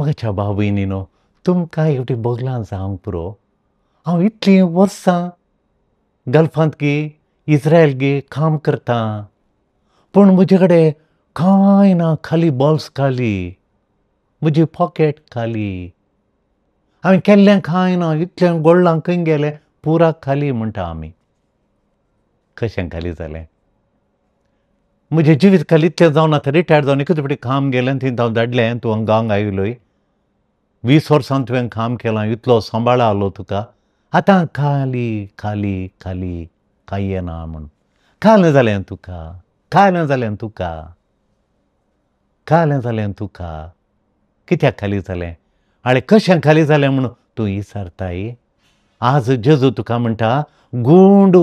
म्हज्या भाव भयणीनो, तुमकां एकटी बोगलां जावंक पुरो. हांव इतलीं वर्सां गल्फांत गी इस्रायल गी काम करतां, पूण म्हजे कडेन कांय ना, खाली बॉल्स खाली, म्हजी पॉकेट खाली, हांवें केल्लें कांय ना, इतलें गोडलां खंय गेलें, पुरा खाली म्हणटा आमी. कशें खाली जालें? म्हजें जिवीत खाली इतलें जावन आतां रिटायर्ड जावन एकच फावटी काम गेलें, थंय हांव धाडलें, तूं हांगा आयलोय, 20 वर्सां तुवें काम केलां, इतलो सांबाळ आलो तुका, आतां खाली खाली खाली कांय येना म्हूण. कालें जालें तुका, कालें जालें तुका, कालें जालें तुका, कित्याक खाली जालें? आनी कशें खाली जालें म्हूण तूं विचारताय? आज जेजू तुका म्हणटा, गुंड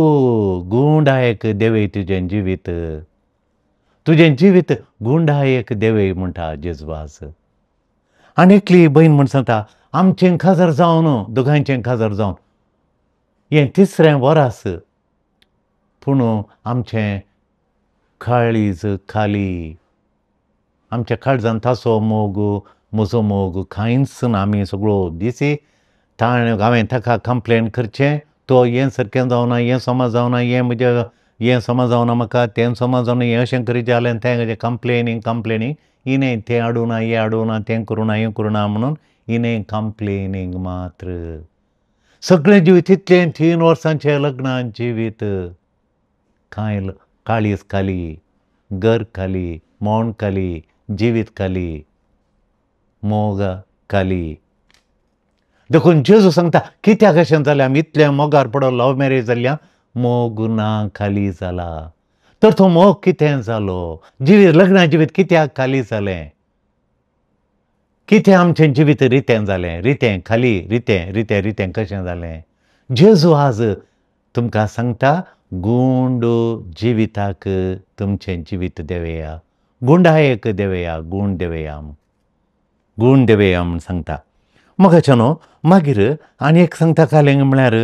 गुंडायक देवय तुजें जिवीत, तुजें जिवीत गुंडायक देवय म्हणटा जेजू आज. आनी एकली भयण म्हण सांगता, आमचें काजार जावन, दोगांयचें काजार जावन हें तिसरें वरास, पूण आमचें काळीज खाली, आमच्या काळजान ताचो मोग म्हजो मोग कांयच ना. आमी सगळो दिसी ताणें हांवें ताका कंप्लेन करचें, तो हें सारकें जावना, हें समज जावना, हें म्हजें हें समज जावना म्हाका, तें समज जावना, हें अशें करीत जालें, तें कंप्लेनींग कंप्लेनींग, हिणें तें हाडूना, हें हाडूना, तें करुना, हें करुना म्हणून हिणें कंप्लेनींग मात्र. सगळें जिवीत इतलें 3 वर्सांचें लग्नान जिवीत कांय काळीज खाली, घर खाली, मोण खाली, जिवीत खाली, मोग खाली. देखून जेजू सांगता, कित्याक अशें जालें? आमी इतलें मोगार पडो लव मॅरेज जाल्ल्या, मोग ना खाली जाला. तर तो मोग कितें जालो? जिवीत लग्ना जिवीत कित्याक खाली जालें? कितें आमचें जिवीत रितें जालें? रितें खाली, रितें रितें रितें कशें जालें? जेजू आज तुमकां सांगता, गुंड जिविताक तुमचें जिवीत देवया, गुंडायक देवया, गूण देवया, गूण देवया म्हूण सांगता. म्हाका न्हू मागीर आनी एक सांगता कालें म्हळ्यार,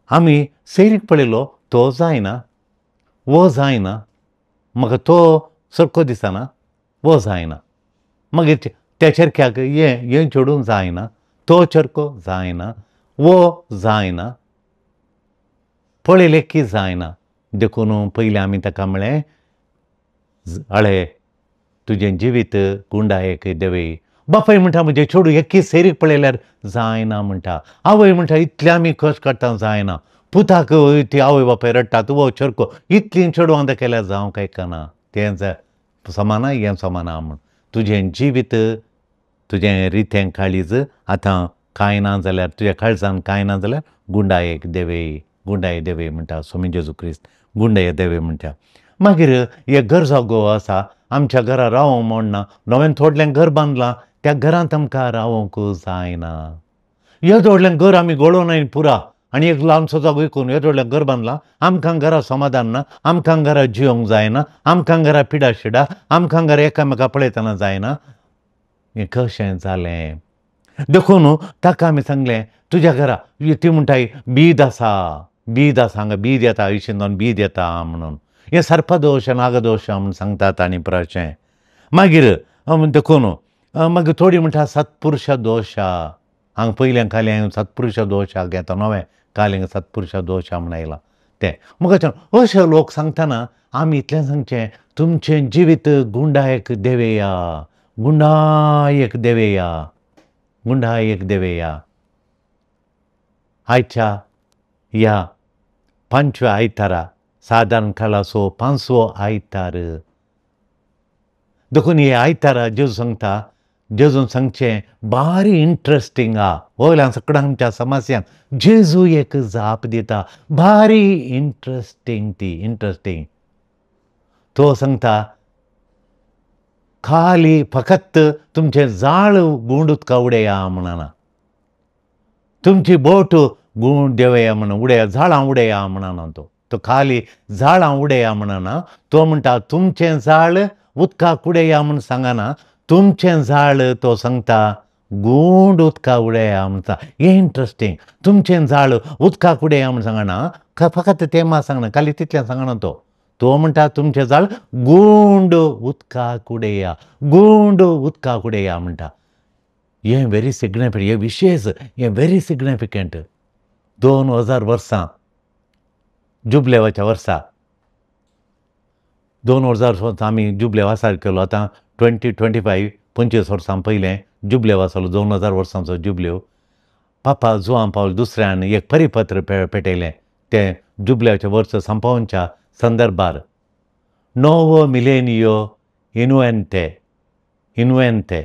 आमी सैरीक पळयलो, तो जायना, वो जायना, म्हाका तो सारको दिसना, वो जायना, मागीर त्या चरख्याक हें हें चेडूं जायना, तो चरको जायना, वो जायना, पळयलें की जायना. देखून पयलीं आमी ताका म्हळें, अळे तुजें जिवीत गुंडायक देवय. बापाय म्हणटा, म्हजें चेडूं एकी सैरीक पळयल्यार जायना म्हणटा. आवय म्हणटा, इतलें आमी कश्ट काडटा जायना. पुताक ती आवय बापाय रडटात, वो चरको, इतलीं चेडवां केल्यार जावंक आयकना, तें समाना हें समाना म्हूण. तुजें जिवीत तुजें रितें काळीज आतां कांय ना जाल्यार, तुज्या काळजान कांय ना जाल्यार गुंडायक देवय, गुंडाय देवय म्हणटा स्वामी जेजू क्रिस्त, गुंडाय देवय म्हणटा. मागीर हे घर जागो आसा, आमच्या घरा रावोंक म्हणना, नवें थोडलें घर बांदलां, त्या घरांत आमकां रावोंक जायना. येदो व्हडलें घर आमी गळोवन पुरा, आनी एक ल्हानसो जागो विकून येदो व्हडलें घर बांदलां, आमकां घरा समाधान ना, आमकां घरा जियोंक जायना, आमकां घरा पिडा शिडा, आमकां घरा एकामेका पळयतना जायना. हें कशें जालें? देखून ताका आमी सांगलें, तुज्या घरा ती म्हणटाय बीद आसा, बीद आसा, हांगा बीद येता, आयुश्यन जावन बीद येता म्हणून. हें सर्पदोश नागदोश म्हूण सांगतात आनी पुराशें. मागीर देखून मागीर थोडी म्हणटा सत्पुरुश दोशा, हांगा पयलें कालें सत्पुरुश दोशा घेता, नवें कालें सत्पुरुश दोशा म्हूण आयलां तें. म्हाका अशे लोक सांगतना आमी इतलें सांगचें, तुमचें जिवीत गुंडायक देवया, गुंडायक देवया, गुंडायक देवया. आयच्या ह्या 5व्या आयतारा, सादारण काळाचो 5वो आयतार. देखून हे आयतारा जेजू सांगता, जेजून सांगचें भारी इंट्रस्टींग आ, वयल्यान सगळ्या आमच्या समस्यांक जेजू एक जाप दिता, भारी इंट्रस्टींग ती, इंट्रस्टींग. तो सांगता, खाली फकत तुमचें जाळ गुंड उदका उडया म्हणना, तुमची बोट गुंड देवया म्हणून उडया, जाळां उडया म्हणना तो, तो खाली जाळां उडया म्हणना, तो म्हणटा तुमचें जाळ उदकाक उडया म्हूण सांगना, तुमचें जाळ तो सांगता गुंड उदका उडया म्हणटा. हें इंट्रस्टींग, तुमचें जाळ उदकाक उडया म्हूण सांगना, फकत तें मात सांगना, खाली तितलें सांगना तो, तो म्हणटा तुमचें जाळ गुंड उदकाक उडया, गुंड उदकाक उडया म्हणटा. हें व्हेरी सिग्निफिकंट, हें विशेश, हें व्हेरी सिग्निफिकंट. 2000 वर्सां जुबलेवाच्या वर्सा, 2000 वर्सां आमी जुबलेव आसार केलो. आतां 2025 25 वर्सां पयलें जुबलेव आसलो, 2000 वर्सांचो जुबलेव. पापा जुआं पावल दुसऱ्यान एक परिपत्र पेटयलें तें जुबलेवाचें वर्स संपावच्या संदर्भार. नोवो मिलेनियो इन्वेंते, इन्वेंते,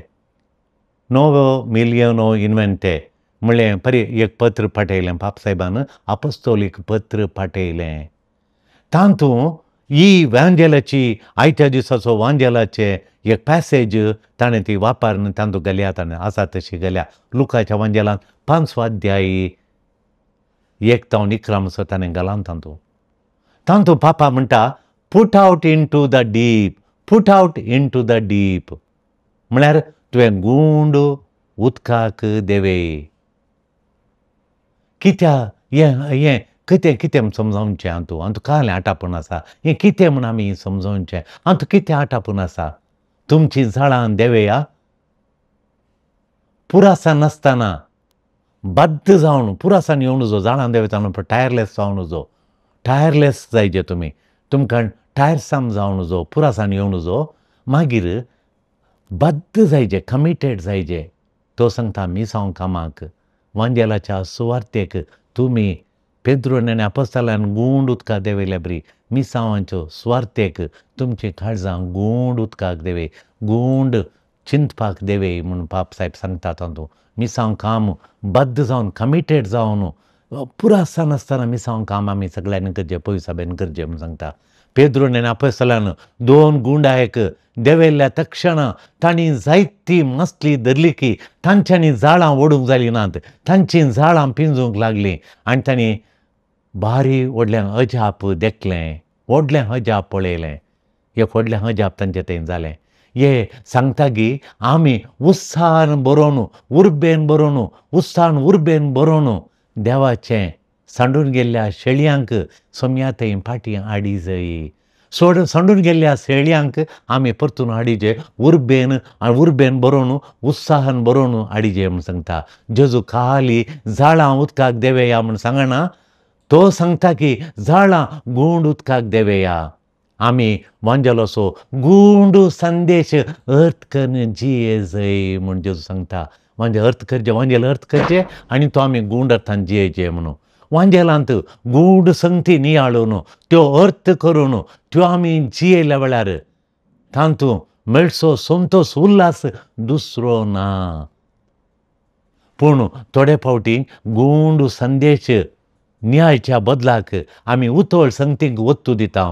नोवो मिलियनो इन्वेंते म्हणलें परी एक पत्र पाठयलें पापसाहेबान, आपस्तोलीक पत्र पाठयलें. तातूंत ही वांजेलाची आयच्या दिसाचो वांजेलाचें एक पॅसेज ताणें ती वापरून तातूंत घाल्या, ताणें आसा तशी घाल्या. लुकाच्या वांजेलांत 5 अध्यायी 1 ते 11 म्हणसर ताणें घालां तातूंत. तातूंत पापा म्हणटा put out into the deep, put out into the deep म्हळ्यार तुवें गुंड उदकाक देवे. कित्याक हें हें कितें कितें समजावचें हातूंत, हातूंत कांय आटापून आसा, हें कितें म्हूण आमी समजोवचें, हातूंत कितें आटापून आसा. तुमचीं झाडां देवया पुरासान नासतना बद्द जावन पुरासान येवं नजो, झाडां देंवयतना टायरलेस जावं नजो, टायरलेस जायजे तुमी, तुमकां टायरसाम जावं नजो, पुरासान येवं नजो, मागीर बद्द जायजे, कमिटेड जायजे. तो सांगता मिसांव कामाक वांजेलाच्या सुवार्तेक तुमी पेद्रून आनी आपस्तालान गुंड उदकाक देंवयल्या बरी मिसांवांच्यो सुवार्तेक तुमचीं काळजां गुंड उदकाक देवे, गुंड चिंतपाक देवे म्हूण पाप साहेब सांगता. तातूंत मिसांव काम बद्द जावन कमिटेड जावन पुरासान आसतना मिसांव काम आमी सगळ्यांनी करचें, पयसाबेन करचें म्हूण सांगता. पेद्रून आनी आपस्तालान 2 गुंडायक देंवयल्ल्या तक्षणा तांणी जायती मसली धरली की तांच्यांनी जाळां ओडूंक जालीं नात, तांचीं जाळां पिंजूंक लागलीं आनी तांणी भारी व्हडलें अजाप देखलें, व्हडलें अजाप पळयलें, एक व्हडलें अजाप तांचें थंय जालें. हे सांगता की आमी उत्साहान बरोवन उर्बेन बरोवन उत्साहान उर्बेन बरोवन देवाचें सांडून गेल्ल्या शेळयांक सोम्या थंय फाटीं हाडी जाय. सोड सांडून गेल्ल्या शेळयांक आमी परतून हाडीजे, उर्बेन उर्बेन बरोवन उत्साहान बरोवन हाडीजे म्हूण सांगता. जेजू खाली झाडां उदकाक देवया म्हूण सांगना, तो सांगता की झाडां गुंड उदकाक देवया. आमी वांजेलोसो गुंड संदेश अर्थ करून जिये जय म्हूण जेजू सांगता. वांजे अर्थ करचें, वांजेल अर्थ करचें आनी तो आमी गुंड अर्थान जियेचे म्हणून. वांजेलांत गूढ संगती नियाळून त्यो अर्थ करून त्यो आमी जियेल्या वेळार तातूंत मेळचो संतोश उल्हास दुसरो ना. पूण थोडे फावटी गूढ संदेश नियाळच्या बदलाक आमी उतळ संगतीक वत्तू दिता.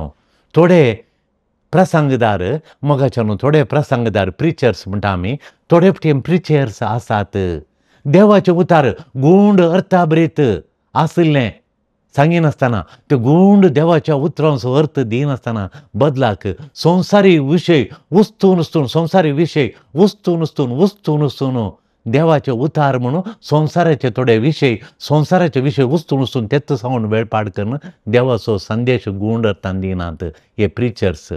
थोडे प्रसंगदार मोगाच्यान थोडे प्रसंगदार प्रिचर्स म्हणटा आमी, थोडे फावटी प्रिचर्स आसात देवाचे उतार गूढ अर्थाभरीत आशिल्लें सांगिनासतना, ते गूढ देवाच्या उतरांचो अर्थ दिनासतना बदलाक संवसारी विशय उस्तून उस्तून संवसारी विशय उस्तून उस्तून उस्तून उस्तून देवाचे उतार म्हणून संवसाराचे थोडे विशय संवसाराचे विशय उस्तून उस्तून तेच सांगून वेळ पाड करून देवाचो संदेश गूढ अर्थान दिनात. हे प्रिचर्स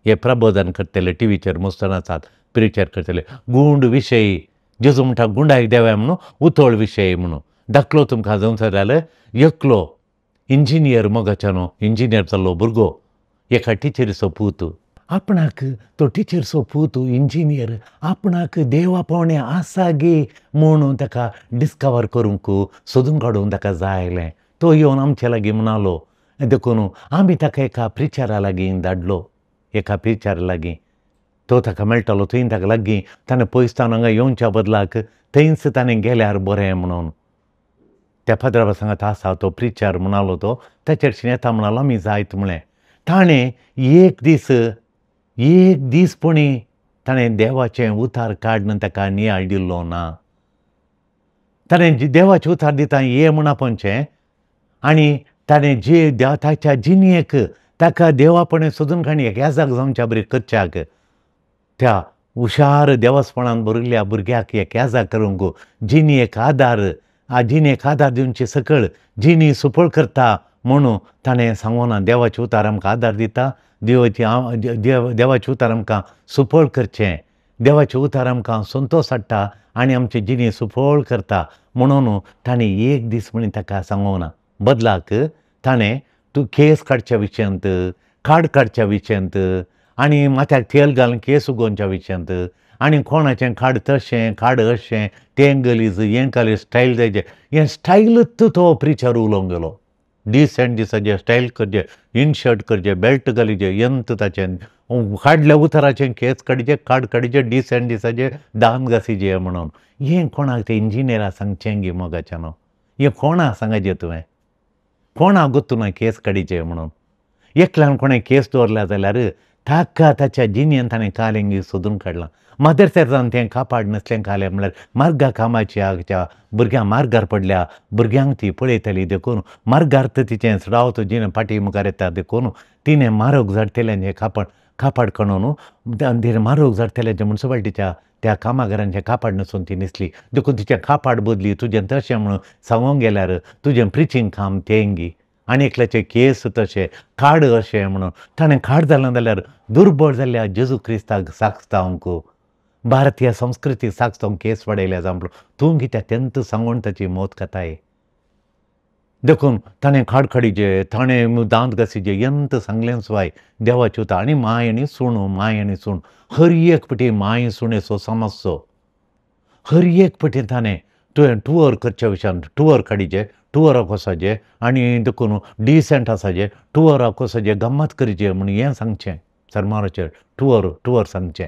हे प्रबोधन करतले, टिवीचेर मुस्तन आसात प्रिचर करतले गूढ विशय. जेजू म्हणटा गुंडायक देवाय म्हणून उतळ विशय म्हणून. धाकलो तुमकां जावंक जाल्यार एकलो इंजिनियर मोगाच्यानो इंजिनियर जाल्लो भुरगो एका टिचरीचो पूत, आपणाक तो टिचरीचो पूत इंजिनियर आपणाक देवा पावणे आसा गे म्हणून ताका डिस्कवर करूंक सोदून काडूंक ताका जाय आयलें. तो येवन आमचे लागीं म्हणालो, देखून आमी ताका एका प्रिचरा लागीं धाडलो. एका प्रिचरा लागीं तो ताका मेळटालो, थंय ताका लागीं ताणें पयस तावन हांगा येवच्या बदलाक थंयच ताणें गेल्यार बरें म्हणून त्या फादरा सांगात आसा तो प्रिचर म्हणालो. तो त्या चर्चीन येता म्हणालो, आमी जायत म्हळें. ताणें एक दीस एक दीस पुणी ताणें देवाचें उतार काडून ताका नियाळ दिल्लो ना. ताणें देवाचें उतार दिता ये म्हूण आपोवचें आनी ताणें जे ताच्या जिणेक ताका देवापणे सोदून काणी एक याजाक जावच्या बरी करच्याक त्या हुशार देवासपणान भरिल्ल्या भुरग्याक एक याजाक करूंक जिणेक आदार जिणेक आदार दिवचे सकळ जिणी सुपळ करता म्हणून ताणें सांगोना. देवाचें उतार आमकां आदार दिता, देवाचें उतार आमकां सुफळ करचें, देवाचें उतार आमकां संतोश हाडटा आनी आमची जिणी सुफळ करता म्हणून ताणें एक दीस म्हणी ताका सांगोना. बदलाक ताणें तूं केस काडच्या विशयांत, काड काडच्या विशयांत आनी माथ्याक तेल घालून केस उगोवच्या विशयांत आनी कोणाचें काड तशें काड अशें तें गलीज हें गलीज स्टायल जायचे हें स्टायलूच तो प्रिचर उलोवंक गेलो. डिसेंट दिसाचें स्टायल करचें, इनशर्ट करचें, बेल्ट घालीचें, यंत ताचें काडल्या उतराचें केस काडचें, काड काडचें, डिसेंट दिसाचें दांत घासीचें म्हणून हें कोणाक तें इंजिनियरा सांगचें गे मोगाच्यान, हें कोणा सांगाचें तुवें, कोणा गोत्तू ना केस काडीचें म्हणून. एकल्यान कोणें केस दवरल्या जाल्यार ताका ताच्या जिणेन ताणें कालेंगी सोदून काडलां. मदर तेरेजान तें कापाड नसलें कालें म्हणल्यार मार्गा कामाच्या भुरग्यांक मार्गार पडल्या भुरग्यांक ती पळयताली देखून मार्गार तर तिचें चडावत जिणें फाटी मुखार येता देखून तिणें मारोग झाडटेल्यांचें कापाड कापाड काडून तिणें मारोग झाडटेल्यांचें मुन्सिपाल्टीच्या त्या कामागारांचें कापाड न्हेसून ती न्हेसली देखून तिचें कापाड बदली तुजें तशें म्हणून सांगूंक गेल्यार तुजें प्रिचींग काम तेंगी. आनी एकल्याचे केस तशें काड अशें म्हणून ताणें काड जालें जाल्यार दुर्बळ जाल्ल्या जेजू क्रिस्ताक साक्ष जावंक भारतीय संस्कृती साक्ष जावंक केस वाडयल्या जावं तूं कित्याक तेंत सांगून ताची मौत खाताय. देखून ताणें खाड खाडीचे ताणें दांत घासीचे यंत सांगलें सुवाय देवाचे उतर. आनी माय आनी सूण, माय आनी सूण हर एक पटी माय सुणेचो समजचो. हर एक पटी ताणें तुवें टुअर करच्या विशयान टुअर काडीचे, टुअराक वचपाचें आनी देखून डिसेंट आसाचें, टुअराक वचपाचें गम्मत करचें म्हूण हें सांगचें सरमाराचेर टुअर टुअर सांगचें.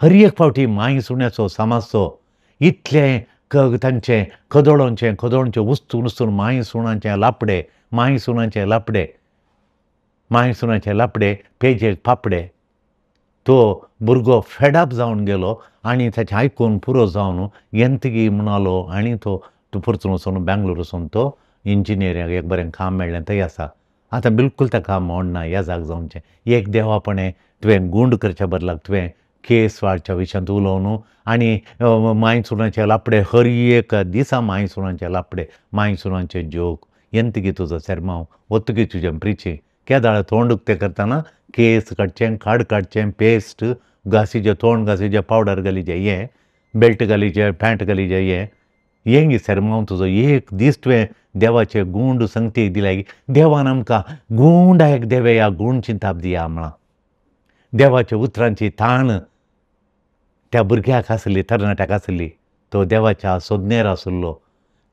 हर एक फावटी माय सुण्याचो समाजचो इतलें तांचें खदोळोंचें खदोळोंचें उस्तून उस्तून माय सुणांचें लापडे, माय सुणांचें लापडे, माय सुणांचें लापडे पेजेक पापडे. तो भुरगो फेडाप जावन गेलो आनी ताचें आयकून पुरो जावन येंतगी म्हणालो आनी तो परतून वचून बेंगलोर वचून तो इंजिनियरिंगाक एक बरें काम मेळ्ळें थंय आसा. आतां बिलकूल ताका मोडना ह्या जाग जावचें. एक देवापणें तुवें गुंड करच्या बदलाक तुवें केस वाडच्या विशयांत उलोवन आनी माय सुणाचे लापडे हर एक दिसा माय सुणाचे लापडे, माय सुणाचे जोक येंतगी तुजो सेरमांव वतगी तुजें प्रिचींग केदाळ तोंड उक्तें करतना केस काडचें, खाड काडचें, पेस्ट घासीचें, तोंड घासीचें, पावडर घालीचें, हें बेल्ट घालीचें, पॅन्ट घालीचें, हें हें सेरमांव तुजो. एक दीस तुवें देवाचे गूंड संगती दिल्या देवान आमकां गूंड एक देवया गूण चिंताप दिया म्हळां. देवाच्या उतरांची ताण त्या भुरग्याक आसली, तरणाट्याक आसली. तो देवाच्या सोदनेर आसलो.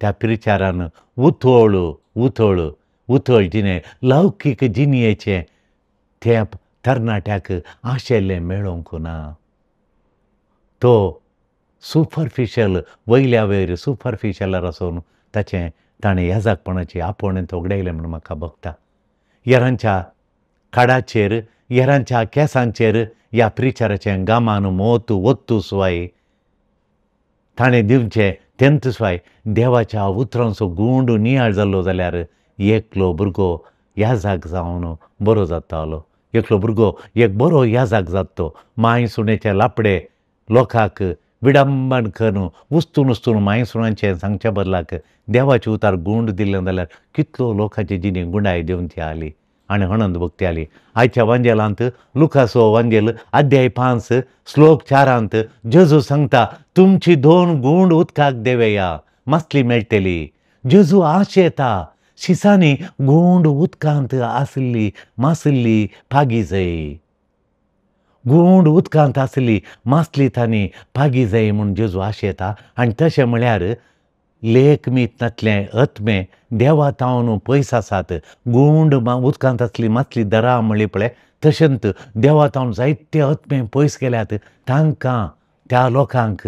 त्या प्रिचारान उथळ उथळ उथळ जिणें लौकीक जिणयेचें त्या तरणाट्याक आशिल्लें मेळोवंक ना. तो सुपरफिशल वयल्या वयर सुपरफिशलार आसून ताचें ताणें याजाकपणाची आपोवणें तोगडायलें म्हूण म्हाका भोगता. हेरांच्या खाडाचेर हेरांच्या केंसांचेर ह्या प्रिचाराचें गामान मोत वत्तू सुवाय ताणें दिवचें तेंत सुवाय देवाच्या उतरांचो गुंड नियाळ जाल्लो जाल्यार एकलो भुरगो याजाक जावन बरो जातालो. एकलो भुरगो एक बरो याजाक जाता. माय सुणेचे लापडे लोकांक विडंबन करून उस्तून उस्तून माय सुणांचें सांगच्या बदलाक देवाचे उतार गुंड दिल्लें जाल्यार कितलो लोकांची जिणी गुंडाय दिवन ती आली आनी हणंद भक्ती आली. आयच्या वांजेलांत लुकासो वांजेल अध्याय 5 श्लोक 4 जेजू सांगता तुमची दोन गुंड उदकाक देवया मासली मेळटली. जेजू आशेता शिसांनी गुंड उदकांत आसली मासली पागी जाय, गुंड उदकांत आसली मासली तांणी पागी जाय म्हूण जेजू आशेता. आनी तशें म्हळ्यार लेख मीत नातलें आत्मे देवा तावन पयस आसात. गुंड उदकांत आसली मातली दरा म्हणली पळय तशेंच देवा तावन जायते आत्मे पयस गेल्यात. तांकां त्या लोकांक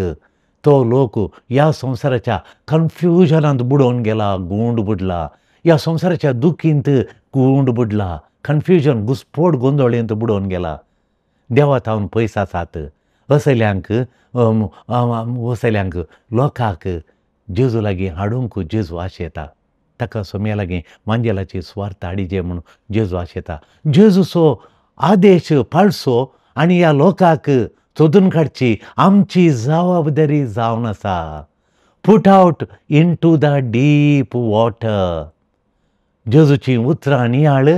तो लोक ह्या संवसाराच्या कन्फ्युजनांत बुडोवन गेला, गुंड बुडला, ह्या संवसाराच्या दुखींत गुंड बुडला, कन्फ्युजन घुस्पोट गोंदळेंत बुडोवन गेला. देवा तावन पयस आसात असल्यांक असल्यांक लोकांक जेजू लागीं हाडूंक जेजू आशेता. ताका सोम्या लागीं मांजेलाची सुवार्थ हाडीचे म्हूण जेजू आशेता. जेजूचो आदेश पाळचो आनी ह्या लोकांक सोदून काडची आमची जबाबदारी जावन आसा. Put out into the deep water. जेजूचीं उतरां नियाळ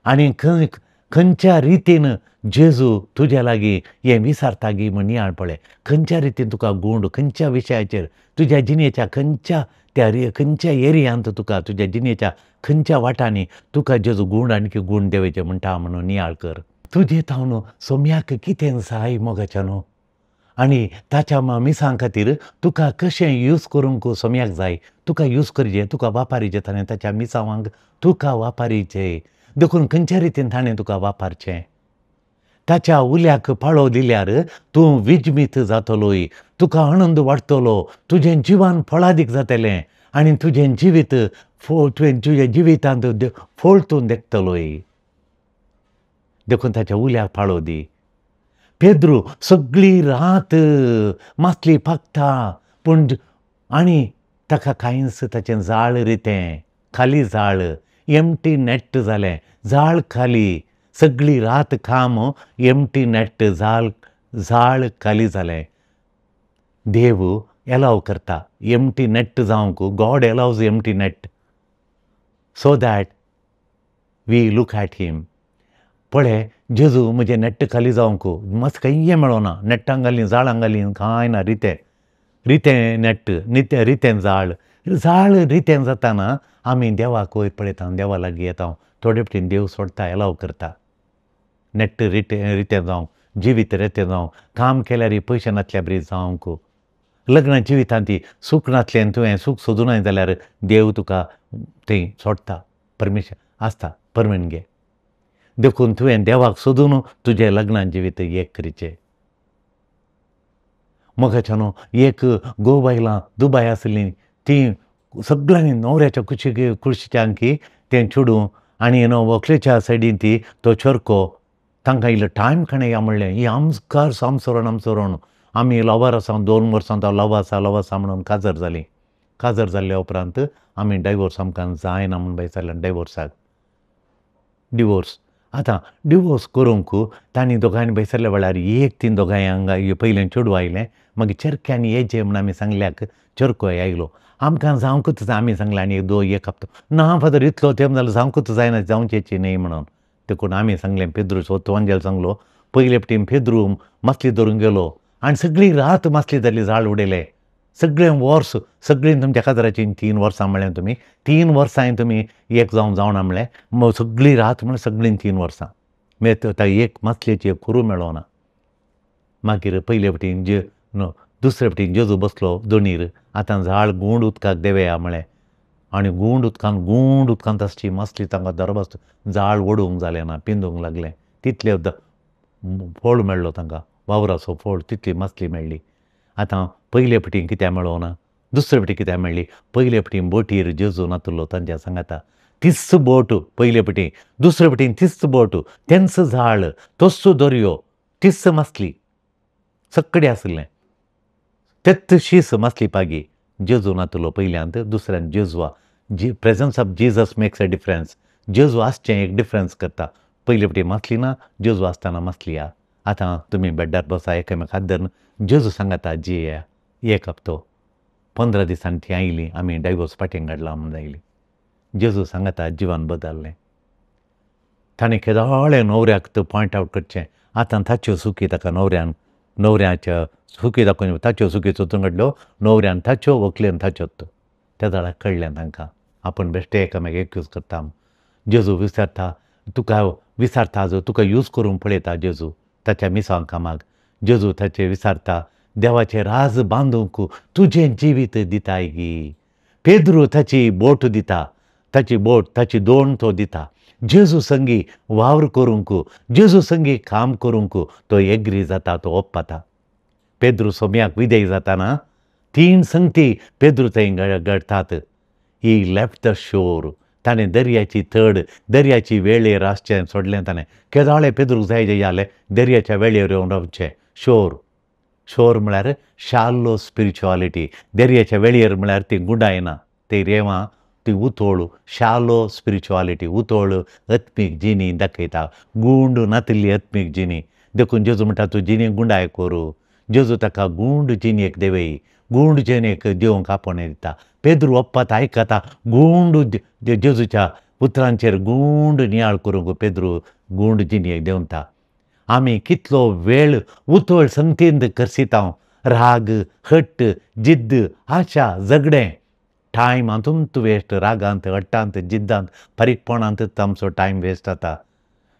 आनी खंयच्या रितीन जेजू तुज्या लागीं हें विसारता गी म्हूण नियाळ पळय. खंयच्या रितीन तुका गूंड, खंयच्या विशयाचेर तुज्या जिणेच्या खंयच्या त्या खंयच्या एरियांत तुका तुज्या जिणेच्या खंयच्या वाटांनी तुका जेजू गूंड आणखी गूंड देवाचें म्हणटा म्हणून नियाळ कर. तुजे थावन सोम्याक कितें जाय मोगाच्यानो आनी ताच्या मिसां खातीर तुका कशें यूज करूंक सोम्याक जाय, तुका यूज करचें, तुका वापारीचें ताणें ताच्या मिसावांक तुका वापारीचें. देखून खंयच्या रितीन ताणें तुका वापरचें. ताच्या उल्याक पाळो दिल्यार तूं विजमीत जातलोय, तुका आनंद वाडटलो, तुजें जिवन फळादीक जातलें आनी तुजें जिवीत तुवें तुज्या जिवितांत फळ तूं देखतलोय. देखून ताच्या उल्याक पाळो दी. पेद्रू सगळी रात मासली पाकता पूण आनी ताका कांयच ताचें जाळ रितें, खाली जाळ, एमटी नेट जालें, जाळ खाली, सगळी रात काम एमटी नेट, जाळ जाळ खाली जालें. देव एलाव करता एमटी नेट जावंक. God allows empty net so that we look at him. पळय जेजू म्हजें नेट खाली जावंक मस्त कांय मेळना, नेटां घालीं जाळां घालीं कांय ना, रितें रितें नेट, नितें रितें जाळ. जाळ रितें जाताना आमी देवाक वयर पळयता, देवा लागीं येता, थोडे फावटीन देव सोडटा, एलाव करता नेट रितें रितें जावंक, जिवीत रितें जावंक, काम केल्यार पयशे नासल्या बरी जावंक, लग्न जिवितांत ती सूख नासलें तुवें सूख सोदूनाय जाल्यार देव तुका थंय सोडटा, परमिशन आसता, परमिशन घे. देखून तुवें देवाक सोदून तुजें लग्न जिवीत एक करीचें. मोगाच्यानो एक घोव बायलां दुबाय आसलीं, तीं सगळ्यांनी न्हवऱ्याच्या कुशीक कुशीच्या आणखी तें चेडूं आनी व्हंकलेच्या सायडीन ती तो चरको, तांकां इल्लो टायम काणया या म्हणलें, ही आमकार आमसोरण आमसोरण आमी लवर आसा, 2 वर्सां तो लव आसा लव आसा म्हणून काजर जालीं. काजर जाल्ल्या उपरांत आमी डायवोर्स आमकां जायना म्हूण भायर सरलें, डायवोर्साक डिवोर्स. आतां डिवोर्स करूंक तांणी दोगांयनी भायर सरल्या वेळार एक तीं दोगांय हांगा पयलें चेडूं आयलें, मागीर चरक्यांनी येचें म्हूण आमी सांगल्याक चरको आयलो. आमकां जावंकूच जाय आमी सांगलें आनी एक एक हप्तो ना फादर इतलो तेंप जालो जावंकूच जायना, जावचेची न्हय म्हणून. देखून आमी सांगलें पेद्रू सोतवांजेल सांगलो, पयले फावटी पेद्रू मासली धरूंक गेलो आनी सगळी रात मासली धरली, जाळ उडयलें सगळें वर्स, सगळीं तुमच्या काजराचीं 3 वर्सां म्हणलें तुमी, 3 वर्सां तुमी एक जावन जावना म्हणलें, सगळी रात म्हणल्यार सगळीं 3 वर्सां मागीर एक मासलेची कुरू मेळोना. मागीर पयले फावटी जे दुसरे फावटी जेजू बसलो दोणीर, आतां जाळ गूंड उदकाक देवया म्हळें आनी गूंड उदकान गूंड उदकांत आसची मासली तांकां दरबस्त जाळ ओडूंक जालें ना, पिंदूंक लागलें, तितलें फोळ मेळ्ळो तांकां, वावराचो फोळ, तितली मासली मेळ्ळी. आतां पयले फावटी कित्याक मेळोना, दुसरे फावटी कित्याक मेळ्ळी, पयले फावटी बोटीर जेजू नातलो तांच्या सांगाता, तीच बोट पयले फावटी, दुसरे फावटी तीच बोट, तेंच जाळ, तोच दर्यो, तीच मासली, सगळें आसलें, तेच शीस मासली पागी. जेजू नातलो पयल्यांत, दुसऱ्यान जेजू, जी presence of Jesus makes a difference. जेजू आसचें एक डिफरन्स करता. पयले फावटी मासली ना, जेजू आसतना मासली या. आतां तुमी बेड्डार बसा एकामेक हात धरून जेजू सांगाता जी एक हप्तो 15 दिसांनी ती आयली, आमी डायवोर्स फाटीं काडला म्हूण आयली. जेजू सांगाता जिवन बदल्लें. ताणें केदोळें न्हवऱ्याक तो पॉयंट आवट करचें, आतां ताच्यो सुकी ताका न्हवऱ्यान, न्हवऱ्याच्या सुकी दाखोवन ताच्यो सुकी सोदून काडल्यो, न्हवऱ्यान ताच्यो, व्हंकलेन ताच्योच. त्या जाणाक कळ्ळें तांकां आपूण बेश्टे एकामेक एक्यूज करता. जेजू विचारता तुका, विचारता जो तुका यूज करूंक पळयता जेजू ताच्या मिसां कामाक. जेजू ताचें विचारता देवाचें राज बांदूंक तुजें जिवीत दिताय गी. पेद्रू ताची बोट दिता, ताची बोट, ताची दोण तो दिता. जेजू संगी वावर करूंक, जेजू संगी काम करूंक तो एग्री जाता, तो ओप्पाता. पेद्रू सोम्याक विदेय जाताना 3 संगती पेद्रू थंय घडटात. ही लेफ्ट the शोर, ताणें दर्याची तड, दर्याची वेळेर आसचें सोडलें ताणें. केदोळे पेद्रूक जाय जें जालें दर्याच्या वेळेर येवन रावचें. शोर, शोर म्हळ्यार शालो स्पिरिच्युआलिटी. दर्याच्या वेळेर म्हळ्यार ती गुंडायना, ती रेवां, ती उतोळ, शालो स्पिरिच्युआलिटी, उतोळ आत्मीक जिणी दाखयता, गुंड नातिल्ली आत्मीक जिणी. देखून जेजू म्हणटा तूं जिणी गुंडाय करूं. जेजू ताका गुंड जिणेक देवय, गुंड जिणेक देवंक आपोवणें दिता. पेद्रू ओप्पात आयकता, गुंड जेजूच्या उतरांचेर गुंड नियाळ करूंक पेद्रू गुंड जिणेक देंवता. आमी कितलो वेळ उतळ संगतींत करसितांव, राग, हट्ट, जिद्द, आशा, झगडें, टायम हातूंत वेस्ट. रागांत, हट्टांत, जिद्दांत, फारीकपणांतच आमचो टायम वेस्ट जाता.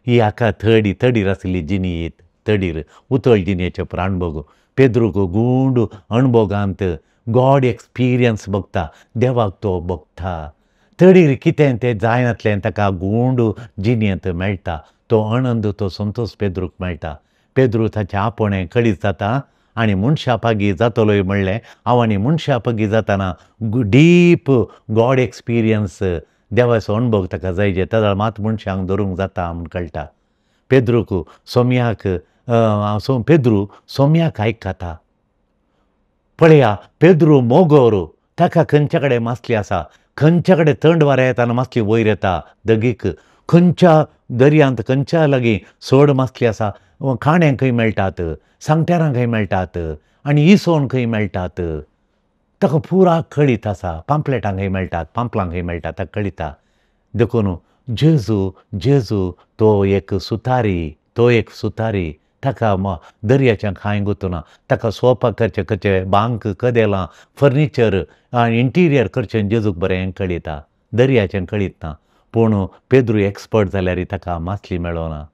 ही हाका थडी तडीर आशिल्ली जिणी, तडीर उतळ जिणेचे अणभोग. पेद्रूक गुंड अणभोगांत गॉड एक्सपिरियन्स भोगता, देवाक तो भोगता. तडीर कितें तें जायनातलें ताका गुंड जिणेंत मेळटा. तो आनंद, तो संतोश पेद्रूक मेळटा. पेद्रू ताचें आपोवणें कळीत जाता आनी मनशा पागी जातलोय म्हणलें हांव. आनी मनशा पागी जातना डीप गॉड एक्सपिरियन्स, देवाचो अणभव ताका जायजे, तेदोळ मात मनशांक धरूंक जाता म्हूण कळटा. पेद्रूक सोम्याक, पेद्रू सोम्याक आयकता. पळया पेद्रू मोगोर, ताका खंयच्या कडेन मासली आसा, खंयच्या कडेन थंड वारें येता आनी मासली वयर येता दगीक, खंयच्या दर्यांत खंयच्या लागीं चड मासली आसा, खाणें खंय मेळटात, सांगट्यारां खंय मेळटात आनी इसवण खंय मेळटात, ताका पुरा कळीत आसा. पांपलेटां खंय मेळटात, पांपलां खंय मेळटात, ताका कळिता. देखून जेजू, जेजू तो एक सुतारी, तो एक सुतारी, ताका दर्याचें कांय गुतना. ताका सोपा करचें करचें, बांक, कदेलां, फर्निचर आनी इंटिरियर करचें जेजूक बरें कळिता, दर्याचें कळीत ना. पूण पेद्रू एक्सपर्ट जाल्यार ताका मासली मेळना.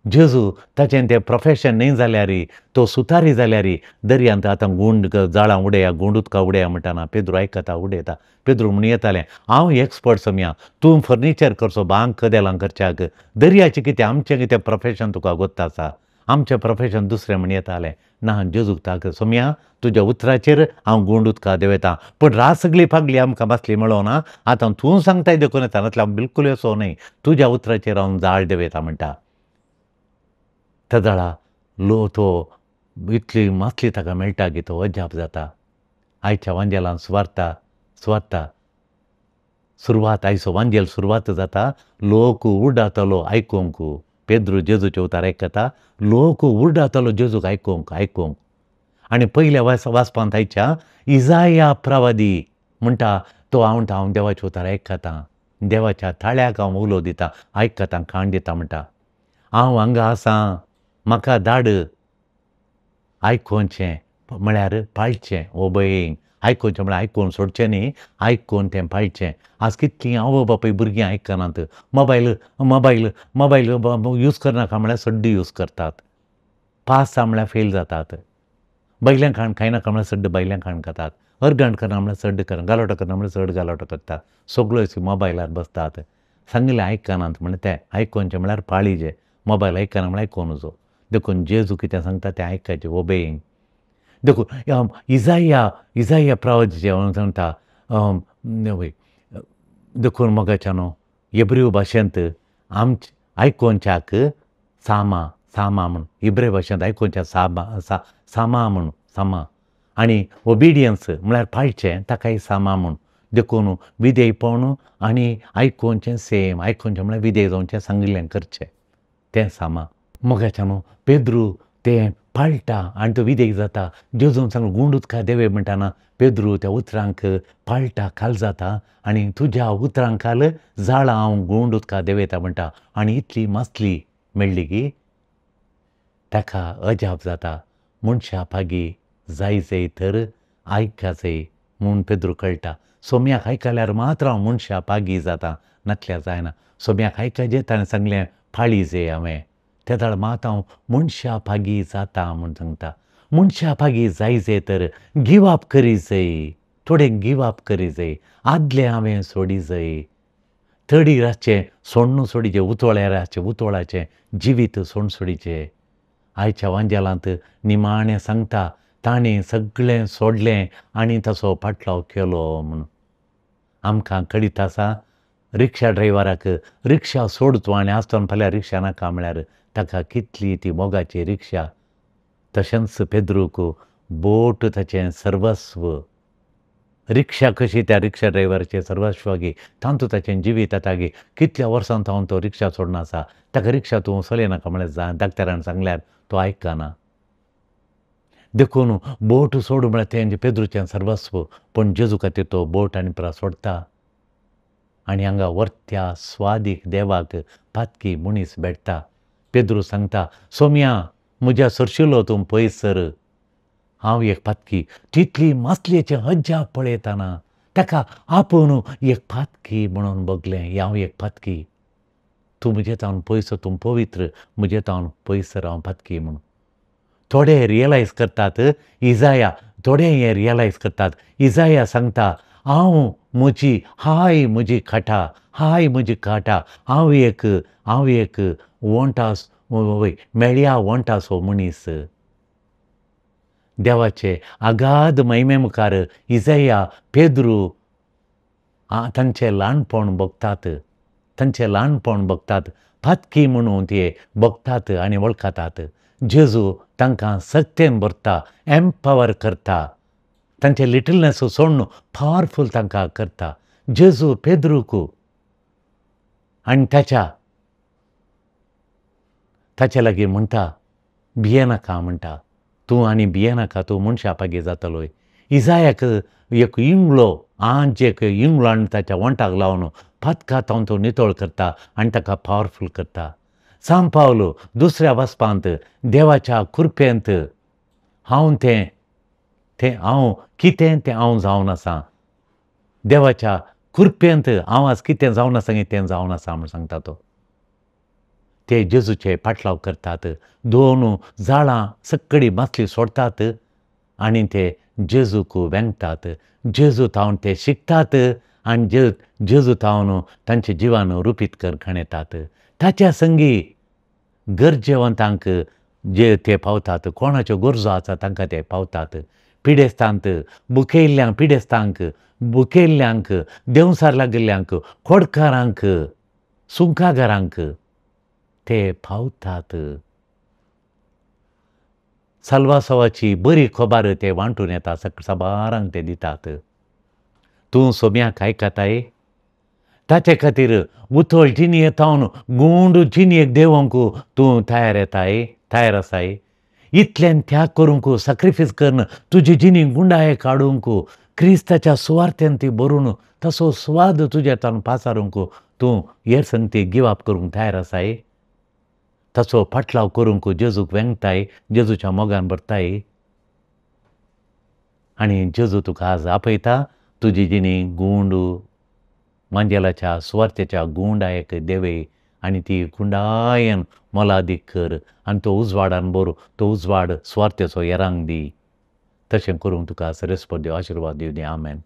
जेजू ताचें तें प्रोफेशन न्हय जाल्यार, तो सुतारी जाल्यार दर्यांत आतां गुंड जाळां उडया, गुंड उदकां उडया म्हणटाना पेद्रू आयकता, उडयता. पेद्रू म्हण येतालें, हांव एक्सपर्ट सोम्या, तूं फर्निचर करचो, बांक कदेलां करच्याक, दर्याचें कितें आमचें कितें प्रोफेशन तुका गोत्त आसा, आमचें प्रोफेशन दुसरें म्हण येतालें. ना, जेजूक ताक सोम्या तुज्या उतराचेर हांव गुंड उदकां देंवयता, पूण रात सगळी फागली आमकां मासली मेळना, आतां तूं सांगताय देखून येता, नातल्यार हांव बिलकूल येसो न्हय, तुज्या उतराचेर हांव जाळ देंवयता म्हणटा. तेदळा लो तो इतली मासली ताका मेळटा की तो अजाप जाता. आयच्या वांजेलान सुवार्ता, सुवार्ता सुरवात, आयचो वांजेल सुरवात जाता. लोक उरडातलो आयकूंक, पेद्रू जेजूचे उतार आयकता, लोक उरडातलो जेजूक आयकूंक, आयकूंक. आनी पयल्या वाचपांत आयच्या इजाया प्रवादी म्हणटा, तो हांव म्हणटा हांव देवाचे उतार आयकतां, देवाच्या थाळ्याक हांव उलो दिता, आयकतां, खाण दिता म्हणटा. हांव हांगा आसा, म्हाका धाड. आयकोवचें म्हळ्यार पाळचें, ओबेईंग. आयकोवचें म्हळ्यार आयकून सोडचें न्ही, आयकून तें पाळचें. आज कितलीं आवय बापूय भुरगीं आयकनात, मोबायल मोबायल मोबायल यूज करनाका म्हळ्यार सड्ड यूज करतात, पास जा म्हळ्यार फेल जातात, बैल्यां खाण खायनाका म्हळ्यार सड्ड बैल्यां खाण खातात, अर्गण करना म्हळ्यार सड्ड करना, गालोटो करना म्हळ्यार चड गालोटो करतात, सगळ्यो मोबायलार बसतात. सांगिल्लें आयकनात म्हळ्यार तें आयकोवचें म्हळ्यार पाळीचें, मोबायल आयकना म्हळ्यार आयकोन. देखून जेजू कितें सांगता तें आयकाचें, ओबेईंग. देखून इजाया, इजाया प्रवादीचें सांगता, देखून मोगाच्यानो एब्रीव भाशेंत आमचे आयकोवच्याक सामा, सामा म्हूण, इब्रे भाशेंत आयकोवच्याक सामा, सामा म्हूण, सामा. आनी ओबिडियन्स म्हळ्यार पाळचें ताकाय सामा म्हूण. देखून विधेयपण आनी आयकोवचें सेम, आयकोवचें म्हळ्यार विधेय जावचें, सांगिल्लें करचें, तें सामा. मोगाच्यानो पेद्रू तें पाळटा आनी तो विधेयक जाता. जेजून सांगलें गुंड उदका देवे म्हणटाना पेद्रू त्या उतरांक पाळटा, खाल जाता आनी तुज्या उतरांक खाल जाळां हांव गुंड उदका देंवयता म्हणटा. आनी इतली मासली मेळ्ळी की ताका अजाप जाता. मनशा पागी जाय जाय तर आयकाजय म्हूण पेद्रू कळटा. सोम्याक आयकल्यार मात्र हांव मनशा पागी जाता, नातल्यार जायना. सोम्याक आयकाजे ताणें सांगलें पाळी जाय हांवें, तेदळ मात हांव मनशा पागी जाता म्हूण सांगता. मनशा पागी जाय जाय तर गिव अप करी जाय, थोडें गिव अप करी जाय, आदलें हांवें सोडी जाय, तडीर आसचें सोण्ण सोडीचें, उतोळ्यार आसचें उतोळाचें जिवीत सोण सोडीचें. आयच्या वांजेलांत निमाणें सांगता ताणें सगळें सोडलें आनी ताचो पाटलाव केलो म्हूण. आमकां कळीत आसा रिक्षा ड्रायव्हराक रिक्षा सोड तूं आनी आसतना फाल्यां रिक्षा नाका म्हळ्यार ताका कितली ती मोगाची रिक्षा. तशेंच पेद्रूक बोट ताचें सर्वस्व, रिक्षा कशी त्या रिक्षा ड्रायव्हराचें सर्वस्व गी, तातूंत ताचें जिवीत आतां गी. कितल्या वर्सां सावन तो रिक्षा सोडना आसा, ताका रिक्षा तूं चलयनाका म्हळ्यार डाक्टरान सांगल्यार तो आयकना. देखून बोट सोड म्हळ्यार तें पेद्रूचें सर्वस्व, पूण जेजू खातीर तो बोट आनी प्रा सोडटा. आनी हांगा वर्त्या स्वादीक देवाक पातकी मनीस भेटता. पेद्रू सांगता, सोम्या म्हज्या सरशिलो तूं पयस सर, हांव एक पातकी. तितली मासलेचें अजाप पळयतना ताका आपूण एक पातकी म्हणून भोगलें, हांव एक पातकी, तूं म्हजे तावन पयस, तूं पवित्र, म्हजे तावन पयस सर, हांव पातकी म्हणून. थोडे रियलायज करतात इजाया, थोडे हें रियलायज करतात. इजाया सांगता, हांव म्हजी हाय म्हजी खाटा, हाय म्हजी खाटा, हांव एक वोंटास मेळया वोंटासो मनीस. देवाचे आगाध महिमे मुखार इजाया पेद्रू तांचें ल्हानपण भोगतात, तांचें ल्हानपण भोगतात, पातकी म्हणून ते भोगतात आनी वळखतात. जेजू तांकां सक्तेन भरता, एम्पावर करता, तांचे लिटलनेस सोडून पावरफूल तांकां करता. जेजू पेद्रूक आनी ताच्या लागीं म्हणटा, भियेनाका म्हणटा, तूं आनी भियेनाका, तूं मनशा पागी जातलोय. इजायाक एक इंगळो, आंज एक इंगळो आनी ताच्या वंटाक लावन पातका तावन तो नितळ करता आनी ताका पावरफूल करता. सांव पावलो दुसऱ्या वाचपांत देवाच्या कृपेंत हांव तें तें हांव कितें तें हांव जावन आसा, देवाच्या कृपेंत हांव आज कितें जावन आसा तें जावन आसा म्हूण सांगता तो. ते जेजूचे पाटलाव करतात, दोन जाळां सकडी मासली सोडटात आनी ते जेजूक वेंगतात. जेजू तावन ते शिकतात आनी जेजू तावन तांचे जिवान रुपीत करखण येतात. ताच्या संगी गरजेवंतांक जे ते पावतात, कोणाच्यो गरजो आसा तांकां ते पावतात. पिडेस्तांत बुकेल्ल्यांक, पिडेस्तांक, बुकेल्ल्यांक, देंवसार लागिल्ल्यांक, खोडकारांक, सुंकागारांक ते पावतात. साल्वासावाची बरी खबर ते वांटून येता, साबारांक ते दितात. तूं सोम्याक आयकताय? ताचे खातीर उथळ जिणये तावन गुंड जिणयेक देंवोंक तूं तयार येताय, तयार आसाय. इतल्यान त्याग करूंक, सॅक्रिफायस करून तुजी जिणी गुंडाये काडूंक, क्रिस्ताच्या सुवार्थेन ती भरून तसो स्वाद तुज्या तावन पासारूंक तूं हेर संगती गिव अप करूंक तयार आसाय. ताचो पाटलाव करूंक जेजूक वेंगताय, जेजूच्या मोगान भरताय. आनी जेजू तुका आज आपयता, तुजी जिणी गुंड मांजेलाच्या सुवार्थेच्या गुंडायेक देवय आनी ती गुंडायेन मोलादीक कर आनी तो उजवाडान भर, तो उजवाड सुवार्थेचो हेरांक दी. तशें करूंक तुका सरेस्पर देव आशिर्वाद दिवं दी. आमेन.